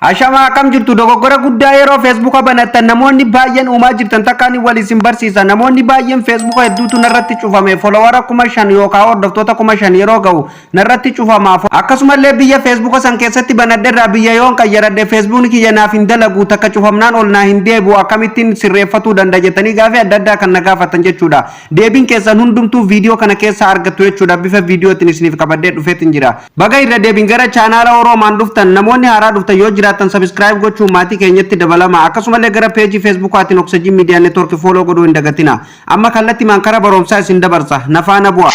Ashamaa, akkam jirtu? Dogoggora guddaa yeroo Feesbuuka banattan namoonni baay'een uumaa jirtan takkaan wal isin barsiisa. Namoonni baay'een Feesbuuka hedduutu narratti cufame, followera 5000 yookaan hordoftoota 5000 yeroo ga'u narratti cufama. Akkasumallee biyya Feesbuuka san keessatti banadherraa biyya yoon qayyaradhe Feesbuukni kiyya naaf hin dalagu, takka cufamnaan ol naa hin deebi'u, akkamittiin sirreeffatuu danda'a jettanii gaafii adda addaa kan na gaafatan jechuudha. Deebiin keessan hundumtuu viidiyoo kana keessa argattu jechuudha. Bifa viidiyootiin isiniif qabadhee dhufeetiin jira. Baga irra deebiin gara chaanaala Oroomaan dhuftan. Namoonni haaraa dhuftan yoo jiraattan subscribe gochuun maatii keenyatti dabalama. Akkasumallee gara peejii Feesbuukaatiin Oksajii Miidiyaa Neetwoorkii follow godhuu hin dagatina. Amma kallattii kara barumsaa isin dabarsa. Nafaana bu'a.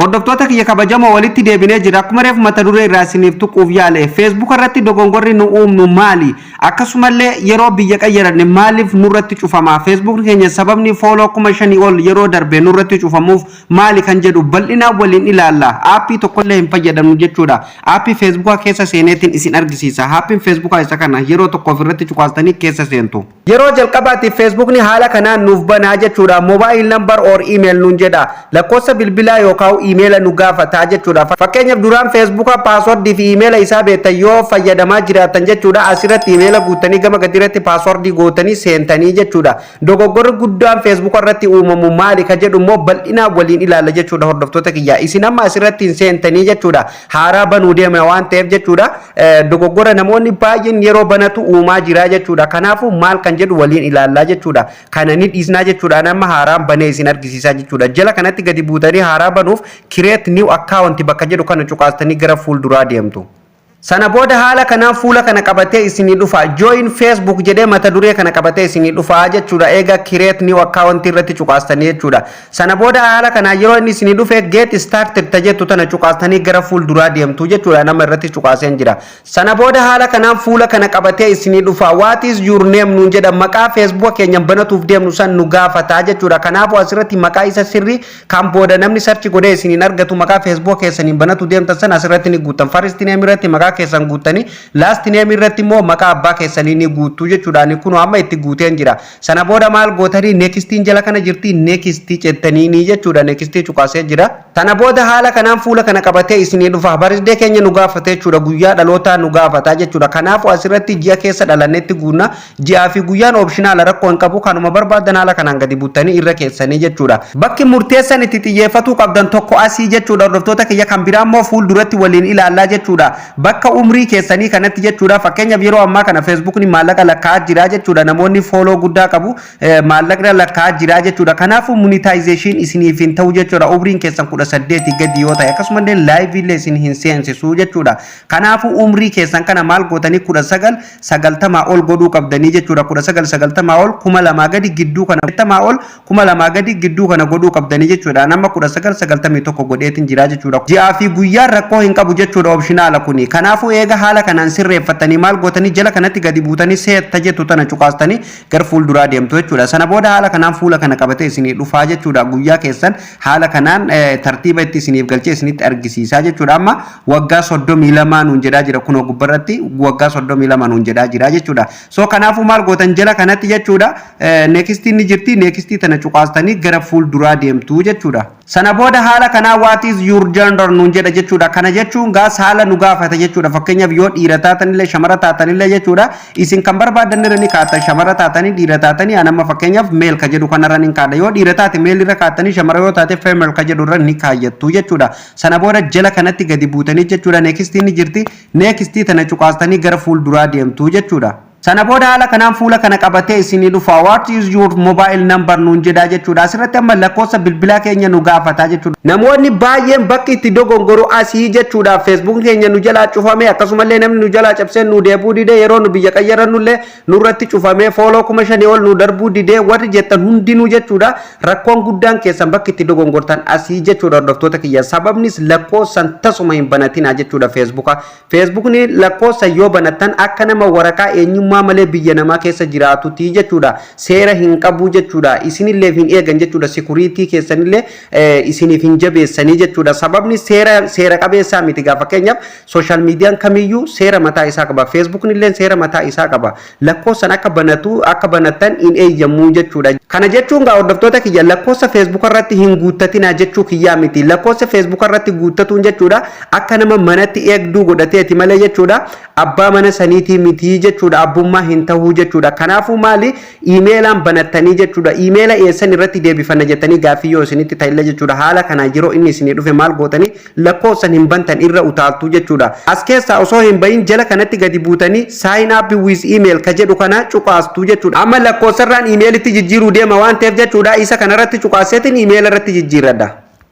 Hordoftoota kiyya kabajamoo, walitti deebinee jira. Akkuma reefu mata duree irraa isiniif tuquuf yaale, Feesbuuk irratti dogongorri nu uumnu maali? Akkasumallee yeroo biyya qayyaranne maaliif nurratti cufama? Feesbuukni keenya sababni follow 5000 ol yeroo darbe nurratti cufamuuf maali kan jedhu bal'inaan waliin ilaalla. Aappii tokkollee hin fayyadamnu jechuudha. Aappii Feesbuukaa keessa seeneetiin isin argisiisa. Aappiin Feesbuukaa isa kana, yeroo tokkoof irratti cuqaastanii keessa seentu. Yeroo jalqabaatiif Feesbuukni haala kanaan nuuf banaa jechuudha. Mobile number or email nuun jedha. Lakkoofsa bilbilaa yookaan iimeela nu gaafataa jechuudha. Fakkeenyaaf, duraan Feesbuuka paaswordii fi iimeela isaa beektan yoo fayyadamaa jiraatan jechuudha. Asirratti iimeela guuttanii gama gadiirratti paaswordii gootanii seentanii jechuudha. Dogoggorri guddaan Feesbuuka irratti uumamu maali ka jedhu immoo bal'inaan waliin ilaalla jechuudha, hordoftoota kiyya. Isin amma asirratti hin seentanii jechuudha. Haaraa banuu deemna waan ta'eef jechuudha. Dogoggora namoonni baay'een yeroo banatu uumaa jira jechuudha. Kanaafuu maal kan jedhu waliin ilaallaa jechuudha. Kana ni dhiisnaa jechuudha. Nama haaraan banee isin argisiisaa jechuudha. Jala kanatti gadi buutanii haaraa banuuf create new account bakka jedhu kana cuqaastanii gara fuulduraa deemtu. Sana booda haala kanaan fuula kana qabatee isinii dhufa. Join Facebook jedhee mata duree kana qabatee isinii dhufa jechuudha. Eega create new account irratti cuqaastanii jechuudha. Sana booda haala kanaan yeroo inni isinii dhufe, get started tajettu tana cuqaastanii gara fuulduraa deemtu jechuudha. Nama irratti cuqaaseen jira. Sana booda haala kanaan fuula kana qabatee isinii dhufa. What is your name nuun jedha. Maqaa Facebook keenyan banatuuf deemnu san nu gaafata jechuudha. Kanaafuu asirratti maqaa isa sirrii kan booda namni search godhee isiniin argatu, maqaa Facebook keessaniin banatu deemtan san asirratti ni guuttan. First name irratti maqaa keessan guuttanii, last name irratti immoo maqaa abbaa keessanii ni guuttu jechuudha. Ani kun amma itti guuteen jira. Sana booda maal gootanii? Nextiin jala kana jirti, nextii jettanii ni jechuudha. Nextii cuqaasee jira. Sana booda haala kanaan fuula kana qabatee isinii dhufa. Birthday keenya nu gaafate jechuudha. Guyyaa dhalootaa nu gaafata jechuudha. Kanaafuu asirratti ji'a keessa dhalannetti guunna. Ji'aa fi guyyaan optional, rakkoo hin qabu. Kanuma barbaadan haala kanaan gadi buttanii irra keessanii jechuudha. Bakki murteessan itti xiyyeeffatuu qabdan tokko asii jechuudha. Hordoftoota kiyya, kan biraa immoo fuulduratti waliin ilaallaa jechuudha. Bakka umrii keessanii kanatti jechuudha. Fakkeenyaaf, yeroo ammaa kana Feesbuukni maallaqa lakkaa'aa jira jechuudha. Namoonni follow guddaa qabu maallaqni lakkaa'aa jira jechuudha. Kanaafuu monetization isiniif hin ta'u jechuudha. Umriin keessan 18 gadi yoo ta'e, akkasumallee live illee isin hin seensisu jechuudha. Kanaafuu umrii keessan kana maal gootanii? 1990 ol godhuu qabdanii jechuudha. 1990 ol, 2000 gadi gidduu kana, 80 ol, 2000 gadi gidduu kana godhuu qabdanii jechuudha. Nama 1991 godheetiin jira jechuudha. Ji'aa fi guyyaan rakkoo hin qabu jechuudha, optional kuni. Kanaafuu eega haala kanaan sirreeffattanii maal gootanii? Jala kanatti gadi buutanii seetta jettu tana cuqaastanii gara fuulduraa deemtu jechuudha. Sana booda haala kanaan fuula kana qabatee isinii dhufaa jechuudha. Guyyaa keessan haala kanaan tartiiba itti isiniif galchee isinitti argisiisaa jechuudha. Amma waggaa 32 nuun jedhaa jira, kunoo gubbarratti waggaa 32 nuun jedhaa jira jechuudha. So kanaafuu maal gootan? Jala kanatti jechuudha, nextii ni jirti, nextii tana cuqaastanii gara fuulduraa deemtu jechuudha. Sana booda haala kanaa what is your gender nuun jedha jechuudha. Kana jechuun gaa saala nu gaafata jechuudha. Fakkeenyaaf, yoo dhiira taatanillee shamara taatanillee jechuudha. Isin kan barbaadan irra ni kaatan, shamara taatanii dhiira taatanii. Anamma fakkeenyaaf male ka jedhu kanarra ni kaadha. Yoo dhiira taate male irra kaatanii, shamara yoo taate female ka jedhu irra ni kaayyattu jechuudha. Sana booda jala kanatti gadi buutanii jechuudha. Nextii ni jirti. Nextii tana cuqaastanii gara fuulduraa deemtu jechuudha. Sana booda haala kanaan fuula kana qabatee isinii dhufa. What is your mobile number nuun jedhaa jechuudha. Asirratti amma lakkoofsa bilbilaa keenya nu gaafataa jechuudha. Namoonni baay'een bakki itti dogongoru asii jechuudha. Facebook keenya nu jalaa cufame, akkasumallee namni nu jalaa cabsee nu deebuu didee, yeroo nu biyya qayyaranullee nurratti cufamee, follow 5000 ol nu darbuu didee warri jettan hundinuu jechuudha. Rakkoon guddaan keessan bakki itti dogongortan asii jechuudha, hordoftoota kiyya. Sababnis lakkoofsan tasuma hin banatina jechuudha Facebooka. Facebookni lakkoofsa yoo banattan akka nama waraqaa eenyummaa eenyummaa malee biyya namaa keessa jiraatuti jechuudha. Seera hin qabu jechuudha. Isinillee hin eegan jechuudha. Security keessanillee isiniif hin jabeessanii jechuudha. Sababni seera qabeessaa miti gaa. Fakkeenyaaf, social mediaan kamiyyuu seera mataa isaa qaba. Facebookni illee seera mataa isaa qaba. Lakkoofsan akka banatu, akka banattan hin eeyyamuu jechuudha. Kana jechuun gaa, hordoftoota kiyya, lakkoofsa Facebook irratti hin guuttatinaa jechuu kiyyaa miti. Lakkoofsa Facebook irratti guuttatuun jechuudha, akka nama manatti eegduu godhateeti malee jechuudha, abbaa mana saniitii miti jechuudha. Abbummaa hin ta'uu jechuudha. Kanaafuu maali, iimeelaan banattanii jechuudha. Iimeela eessan irratti deebifanna jettanii gaaffii yoo isinitti ta'illee jechuudha, haala kanaa yeroo inni isinii dhufe maal gootanii? Lakkoofsan hin bantan, irra utaaltuu jechuudha. As keessaa osoo hin bahin jala kanatti gadi buutanii "sign up with email" ka jedhu kana cuqaastuu jechuudha. Amma lakkoofsarraan iimeelitti jijjiiruu deema waan ta'eef jechuudha, isa kanarratti cuqaaseetiin iimeela irratti jijjiirradha.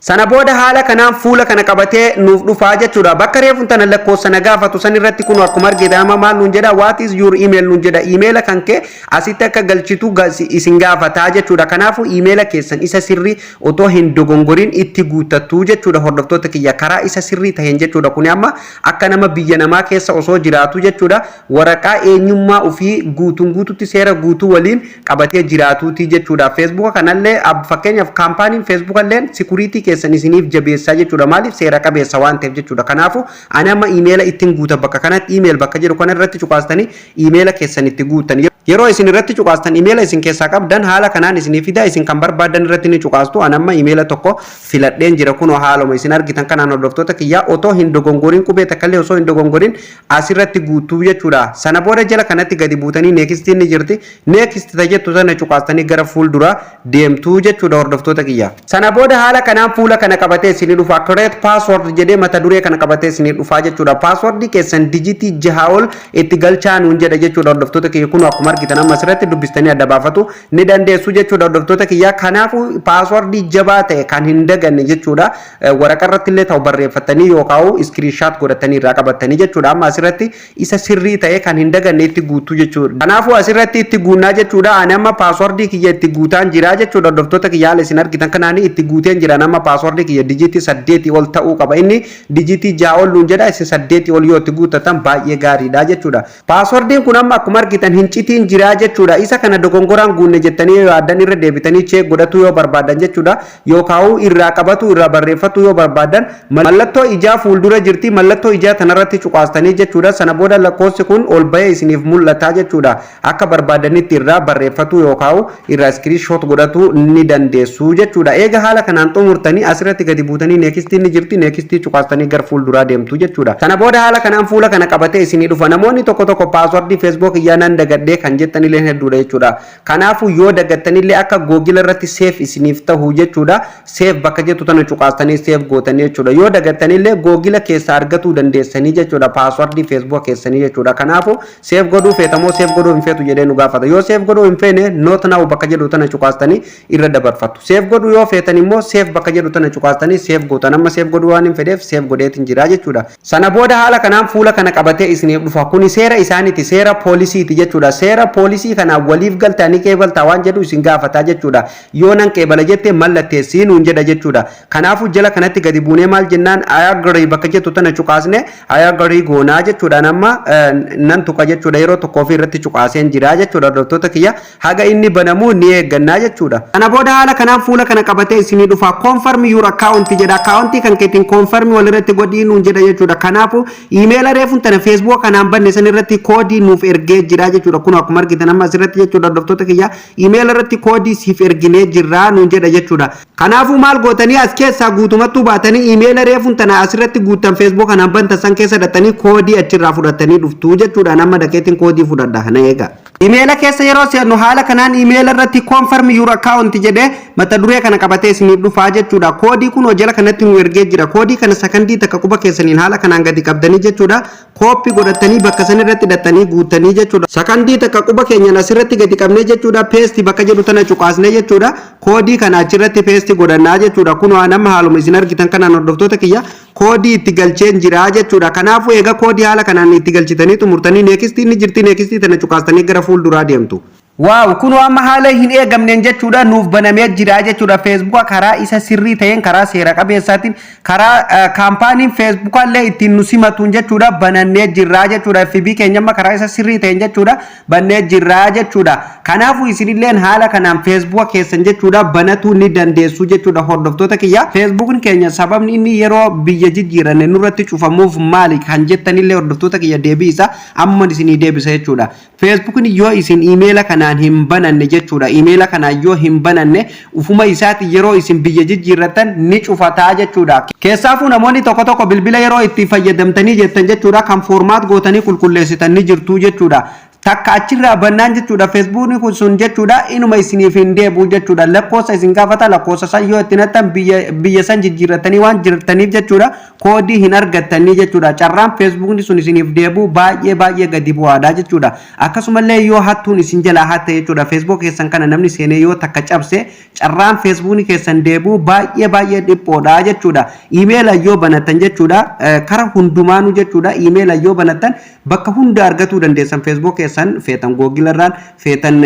Sana booda haala kanaan fuula kana qabatee nuuf dhufaa jechuudha. Bakka reefu tana lakkoofsa na gaafatu san irratti kun akkuma argite amma maal nuun jedha? "What is your email?" nuun jedha. Iimeela kan kee asitti akka galchitu isin gaafataa jechuudha. Kanaafuu iimeela keessan isa sirrii otoo hin dogongorin itti guuttattu jechuudha, hordoftoota kiyya, karaa isa sirrii taheen jechuudha. Kuni amma akka nama biyya namaa keessa osoo jiraatu jechuudha, waraqaa eenyummaa ofii guutuun guututti seera guutuu waliin qabatee jiraatuuti jechuudha. Facebooka kanallee, fakkeenyaaf, kaampaaniin Facebooka illee security keessan isiniif jabeessaa jechuudha. Maaliif? Seera qabeessa waan ta'eef jechuudha. Kanaafuu ani amma iimeela ittiin guuta. Bakka kanatti "email" bakka jedhu kana irratti cuqaastanii iimeela keessan itti guutan. Yeroo isin irratti cuqaastan iimeela isin keessaa qabdan haala kanaan isinii fida. Isin kan barbaadan irratti ni cuqaastu. Ani amma iimeela tokko filadheen jira. Kunoo haaluma isin argitan kanaan, hordoftoota kiyyaa, otoo hin dogongorin, qubee takkallee osoo hin dogongorin asirratti guutuu jechuudha. Sana booda jala kanatti gadi buutanii nextiin ni jirti. "Next" jettu sana cuqaastanii gara fuuldura deemtuu jechuudha, hordoftoota kiyya. Sana booda haala kanaan fuula kana qabatee isinii dhufa. "Create password" jedhee mata duree kana qabatee isinii dhufaa jechuudha. Passwordii keessan dijitii 6 ol itti galchaa nuun jedha jechuudha, hordoftoota kiyya. Kun akkuma argitan amma asirratti dubbistanii adda baafatu ni dandeessu jechuudha, hordoftoota kiyya. Kanaafuu passwordii jabaa ta'e kan hin daganne jechuudha. Waraqaa irratti illee ta'u barreeffatanii yookaan screenshot godhatanii irraa qabatanii jechuudha. Amma asirratti isa sirrii ta'e kan hin daganne itti guutuu jechuudha. Kanaafuu asirratti itti guunnaa jechuudha. Ani amma passwordii kiyya itti guutaan jira jechuudha. Hordoftoota kiyya, haala isin argitan kanaan itti guuteen jira. Amma passwordii kiyya dijitii 8 ol ta'uu qaba. Inni dijitii 6 ol nuun jedha. Isin 8 ol yoo itti guuttatan baay'ee gaariidha jechuudha. Passwordiin kun amma akkuma argitan hin citiin jira jechuudha. Isa kana dogongoraan guunne jettanii yoo yaaddan, irra deebitanii check godhatu yoo barbaadan jechuudha. Yookaan irraa qabatu, irraa barreeffatu yoo barbaadan, mallattoo ijaa fuuldura jirti. Mallattoo ijaa tanarratti cuqaastanii jechuudha. Sana booda lakkoofsi kun ol bahee isiniif mul'ata jechuudha. Akka barbaadanitti irraa barreeffatu yookaan irraa screenshot godhatu ni dandeessu jechuudha. Eega haala kanaan xumurtanii asirratti gadi buutanii nextiin ni jirti. Nextii cuqaastanii gara fuulduraa deemtu jechuudha. Sana booda haala kanaan fuula kana qabatee isinii dhufa. Namoonni tokko tokko passwordii Facebook iyyaa nan dagadhee kan jettanillee hedduudha jechuudha. Kanaafuu yoo dagattanillee akka Google irratti save isiniif tahu jechuudha. "Save" bakka jettu tana cuqaastanii save gootanii jechuudha. Yoo dagattanillee Google keessa argatuu dandeessanii jechuudha, passwordii Facebook keessanii jechuudha. Kanaafuu save godhuu feetamoo save godhuu hin feetu jedhee nu gaafata. Yoo save godhuu hin feene, "not now" bakka jedhu tana cuqaastanii irra dabarfattu. Save godhuu yoo feetan immoo "save" bakka jedhu tana cuqaastanii save gootan. Amma save godhuu waan hin fedheef save godheetin jira jechuudha. Sana booda haala kanaan fuula kana qabatee isiniif dhufa. Kuni seera isaaniiti, seera poolisiiti jechuudha. Seera poolisii kanaan waliif galtanii qeebaltaa waan jedhu isin gaafataa jechuudha. Yoo nan qeebala jette, mallatteessii nuun jedha jechuudha. Kanaafuu jala kanatti gadi buunee maal jennaan? "I agree" bakka jettu tana cuqaasne "I agree" goonaa jechuudha. Amma nan tuqa jechuudha. Yeroo tokkoo fi irratti cuqaaseen jira jechuudha. Hordoftoota kiyya, haga inni banamuu ni eeggannaa jechuudha. Kana booda haala kanaan fuula kana qabatee isinii dhufa. "Confirm your account" jedha. Accountii kan keetiin confirm walirratti godhii nuun jedha jechuudha. Kanaafuu iimeela reefuun tana Facebook kanaan banne san irratti koodii nuuf ergee jira jechuudha. Kun akkuma argitan amma asirratti jechuudha, hordoftoota kiyya, iimeela irratti koodii siif erginee jirra nuun jedha jechuudha. Kanaafuu maal gootanii? As keessaa guutumattuu baatanii iimeela reefuun tana asirratti guuttan, Facebook kanaan banta san keessa dhattanii koodii achirraa fudhatanii dhuftuu jechuudha. Nama dhaqeetiin koodii fudhadha kana eega. Imeela keessa yeroo seennu haala kanaan imeela irratti "confirm your account" jedhee mata duree kana qabatee isiniif dhufaa jechuudha. Koodii kun jala kanatti nu ergee jira. Koodii kana sakandii takka quba keessaniin haala kanaan gadi qabdanii jechuudha. Copy godhatanii bakka san irratti hidhattanii guuttanii jechuudha. Sakandii takka quba keenyan asirratti gadi qabnee jechuudha. "Paste" bakka jedhu tana cuqaasnee jechuudha. Koodii kana achirratti paste godhannaa jechuudha. Kun waan amma haaluma isin argitan kanaan, hordoftoota kiyya, koodii itti galcheen jira jechuudha. Kanaafuu egaa koodii haala kanaan itti galchitanii xumurtanii nextii ni jirti. Nextii tana cuqaastanii gara fuulduraa deemtu. Wow, kun amma haala hin eegamneen jechuudha nuuf banamee jira jechuudha. Feesbuuka karaa isa sirrii ta'een, karaa seera qabeessaatiin, karaa kaampaaniin Feesbuuka illee ittiin nu simatuun jechuudha banannee jirra jechuudha. FB keenya amma karaa isa sirrii ta'een jechuudha bannee jirra jechuudha. Kanaafuu isinilleen haala kanaan Feesbuuka keessan jechuudha banatuu ni dandeessu jechuudha, hordoftoota kiyya. Feesbuukni keenya sababni inni yeroo biyya jijjiiranne nurratti cufamuuf maali kan jettanillee, hordoftoota kiyya, deebii isaa amma isinii deebisa jechuudha. Feesbuukni yoo isin iimeela kanaan hin bananne jechuudha. Iimeela kanaan yoo hin bananne, ufuma isaati yeroo isin biyya jijjiirrattan ni cufataa jechuudha. Keessaafuu namoonni tokko tokko bilbila yeroo itti fayyadamtanii jettan jechuudha kan format gootanii qulqulleessitan ni jirtu jechuudha. Takka achirraa bannaan jechuudha, Feesbuukni kun sun jechuudha inuma isiniif hin deebi'u jechuudha. Lakkoofsa isin gaafata. Lakkoofsa san yoo itti nattan, biyya san jijjiirratanii waan jirtaniif jechuudha, koodii hin argattanii jechuudha. Carraan Feesbuukni sun isiniif deebi'u baay'ee baay'ee gadi bu'aadha jechuudha. Akkasumallee yoo hattuun isin jalaa hatte jechuudha, Feesbuuk keessan kana namni seenee yoo takka cabse, carraan Feesbuukni keessan deebi'u baay'ee baay'ee dhiphoodha jechuudha. Iimeela yoo banattan jechuudha, kara hundumaanuu jechuudha, iimeela yoo banattan bakka hunda argatuu dandeessan. Feesbuuk keessan feetan Google irraan, feetan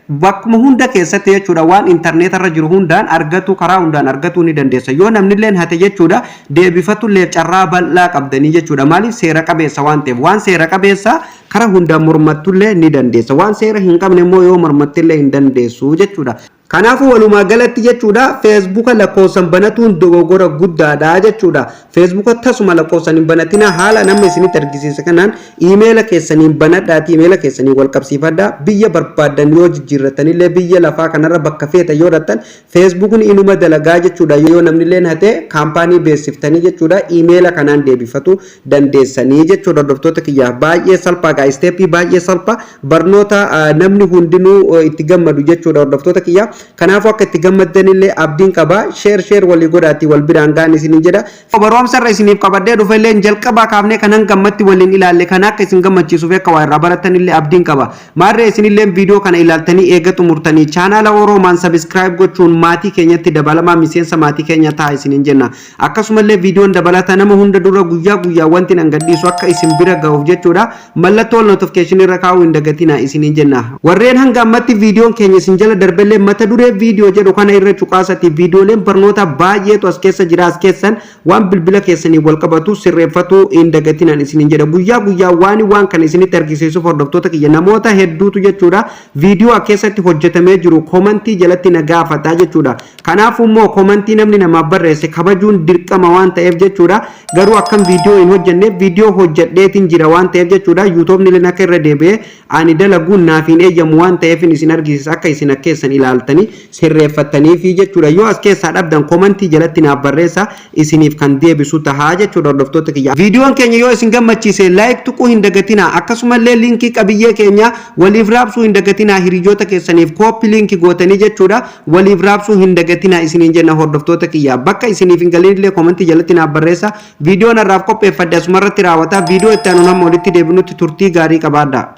bakkuma hunda keessatti jechuudha, waan intarneetarra irra jiru hundaan argatu, karaa hundaan argatuu ni dandeessa. Yoo namnilleen hate jechuudha, deebifatullee carraa bal'aa qabdanii jechuudha. Maaliif? Seera qabeessa waan ta'eef. Waan seera qabeessa karaa hundaan mormattullee ni dandeessa. Waan seera hin qabne immoo yoo mormattillee hin dandeessu jechuudha. Kanaafuu walumaa galatti jechuudha, Feesbuuka lakkoofsan banatuun dogoggora guddaadha jechuudha. Feesbuuka tasuma lakkoofsan hin banatina. Haala nama isinitti argisiisa kanaan iimeela keessaniin banadhaati, iimeela keessaniin wal qabsiifadhaa. Biyya barbaaddan yoo jijjiirratanillee, biyya lafaa kanarra bakka feetan yoo dhattan, Feesbuukni inuma dalagaa jechuudha. Yoo namnillee hate, kaampaanii beeksiftanii jechuudha, iimeela kanaan deebifatu dandeessanii jechuudha. Hordoftoota kiyyaa, baay'ee salphaa gaa, step baay'ee salphaa, barnoota namni hundinuu itti gammadu jechuudha, hordoftoota kiyyaa. Kanaafuu akka itti gammaddanillee abdiin qaba. Share share walii godhaati wal biraan ga'an isiniin jedha. Barumsa irra isiniif qabadhee dhufellee jalqabaa kaafnee kanan gammatti waliin ilaalle kan akka isin gammachiisuuf, akka waa irraa baratanillee abdiin qaba. Maarree isinillee viidiyoo kana ilaaltanii eega xumurtanii, chaanaala Oroomaan subscribe gochuun maatii keenyatti dabalamaa, miseensa maatii keenya ta'a isiniin jenna. Akkasumallee viidiyoon dabalata nama hunda dura guyyaa guyyaa wanti nan gadhiisu akka isin bira ga'uuf jechuudha, mallattoo notification irra kaa'uu hin dagatina isiniin jenna. Warreen hanga ammatti viidiyoon keenya isin jala darbellee, mata duree viidiyoo jedhu kana irra cuqaasati viidiyooleen barnoota baay'eetu as keessa jira. As keessan waan bilbila keessanii wal qabatu sirreeffatu hin dagatinaan isiniin jedha. Guyyaa guyyaa waan kana isinitti argisiisuuf, hordoftoota kiyya, namoota hedduutu jechuudha viidiyoo keessatti hojjetamee jiru comment jalatti na gaafata jechuudha. Kanaafuu immoo comment namni namaaf barreesse kabajuun dirqama waan ta'eef jechuudha, garuu akkam viidiyoo hin hojjenneef, viidiyoo hojjedheetiin jira waan ta'eef jechuudha, YouTubeni illee akka irra deebi'ee ani dalaguun naaf hin eeyyamu waan ta'eef, isin argisiisa akka isin akkeessan ilaaltanii sirreeffattanii fi jechuudha. Yoo as keessaa dhabdan, comment jalatti naaf barreessa, isiniif kan deebisu tahaa jechuudha, hordoftoota kiyya. Viidiyoon keenya yoo isin gammachiise, like tuquu hin dagatinaa. Akkasumallee liinkii qabiyyee keenya waliif raabsuu hin dagatinaa. Hiriyoota keessaniif copy link gootanii jechuudha waliif raabsuu hin dagatinaa isiniin jenna, hordoftoota kiyya. Bakka isiniif hin galinillee comment jalatti naaf barreessa. Viidiyoon har'aaf qopheeffadhe asumarratti raawwata. Viidiyoo itti aanu nama walitti deebinutti turtii gaarii qabaadha.